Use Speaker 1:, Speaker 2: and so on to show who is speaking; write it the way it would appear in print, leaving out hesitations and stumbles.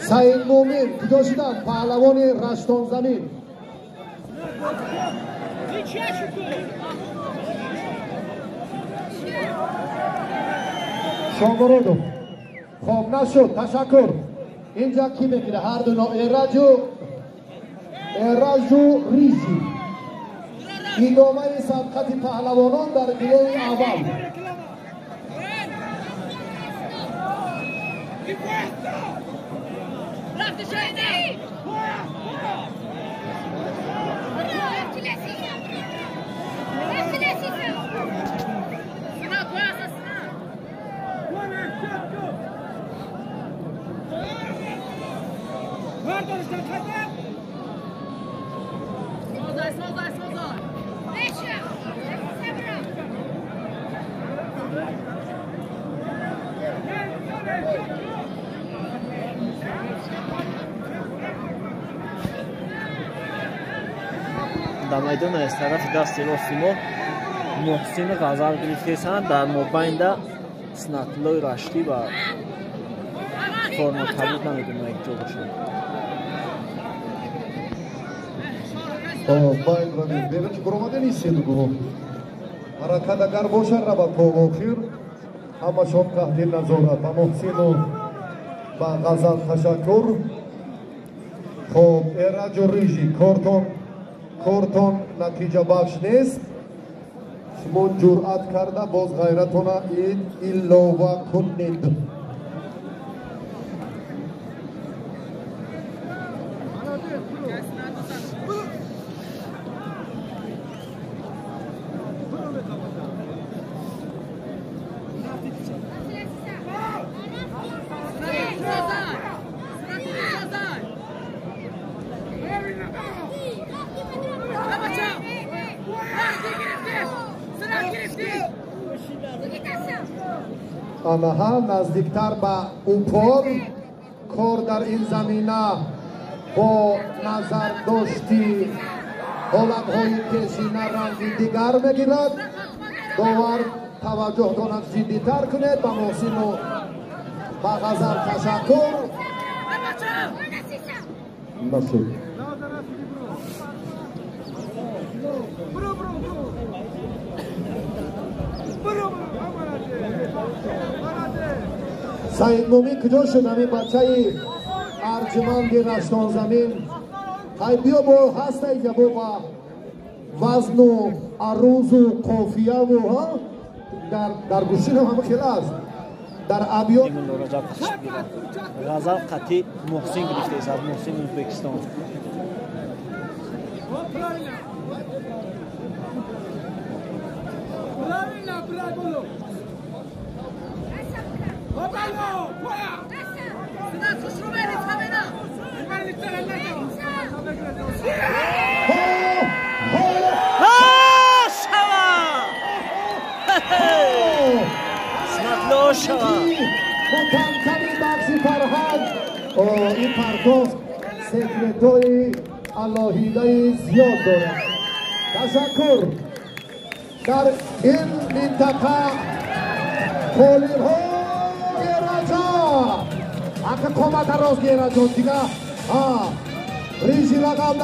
Speaker 1: Саид Мумин куҷо шуданд? Паҳлавони Раштонзамин. Шомуродов. Хоб нашуд, ташаккур. Инҷа ки мегирад? Ҳар ду Эраҷу Ризи. Идомаи сабқати паҳлавонон дар гирӯҳи аввал.
Speaker 2: Дар майдон аз тарафи дасти рости мо Муҳсин Ғазал гирифтесанд, дар мобайнда Снатуллои Раштӣ ва форматабуд намедонам як ҷо бошад.
Speaker 1: Байн равем. Бебин ки баромада нест гурӯҳ. Ҳаракат агар бошад, равад то охир. Ҳамашон таҳти назорат. Ба Муҳсину ба Ғазал ташаккур. Хоб, Эраҷу Рижи, кортон натиҷабахш нест. Шумо ҷуръат карда боз ғайратона илова кунед. Анаҳа наздиктар ба упор кор дар ин замина бо назардошти ҳолатҳои пешина ранги дигар мегирад. Довар таваҷҷӯҳ донад, ҷиддитар кунед. Ба Муҳсину ба Ғазал ташаккур. Нашуд. Саид Мумин куҷо шуд? Ҳамин бачаи арҷуманди Раштонзамин. Ҳай биё бо ҳаста инҷа бо ба вазну арузу қофияву дар гӯшинам ҳама хел аст. Дар абёт
Speaker 2: Ғазал қатӣ Муҳсин гирифтааст аз Муҳсин Ӯзбекистон.
Speaker 1: Мутантани бахши фарҳанг. Ин партофт секретҳои алоҳидаи зиёд дорад. Ташаккур. Дар ин минтақа қолинҳо Эраҷа ака қомата рост Эраҷон дига рижи рақам.